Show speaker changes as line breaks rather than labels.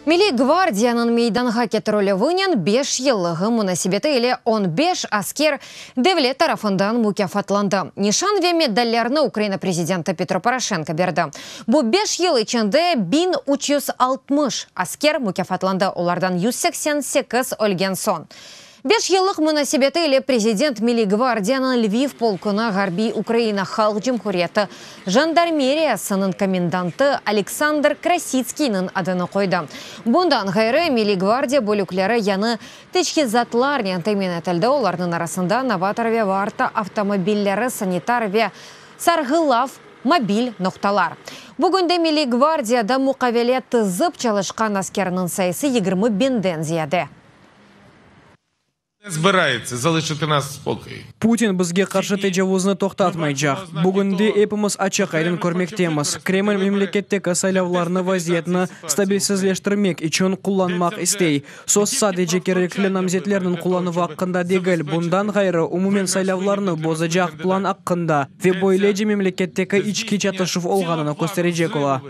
Milliy gvardiyanıñ meydanğa ketirilüvinen beş yıllığı munasebeti ile 15 asker devlet tarafından mukâfatlandı. Nişan ve medallerni Ukraina prezidenti Petro Poroşenko berdi. Bu 5 yıl içinde 1360 asker mukâfatlandı, olardan 188 ölgen soñ. 5 yıllıq munasebeti ile prezident Milliy gvardiyanıñ Lviv polkuna Ğarbiy Ukraina Halq Cumhuriyeti jandarmeriyasınıñ komendantı Aleksandr Krasitskiyniñ adını qoydı. Bundan ğayrı, Milliy gvardiya bölükleri yañı teçhizatlarnen temin etildi, olarnıñ arasında Novator ve Varta avtomobilleri, sanitar ve sarğılav mobil noqtalar. Bugünde Milliy gvardiyada muqavele tizip çalışqan askerniñ sayısı 20 biñden ziyade.
Не збирається залишити нас в спокої.
Putin bizge qarşı tecavuznı toqtatmaycaq. Bugünde epimiz açıq-aydın körmektemiz, Kreml memleketteki saylavlarnı vaziyetni stabilsizleştirmek içün qullanmaq istey. Söz sadece kerekli namzetlerniñ qullanuvı aqqında degil, bundan ğayrı, umumen saylavlarnı bozacaq plan aqqında ve böylece memleketteki içki çatışuv olğanını kösterecek ola.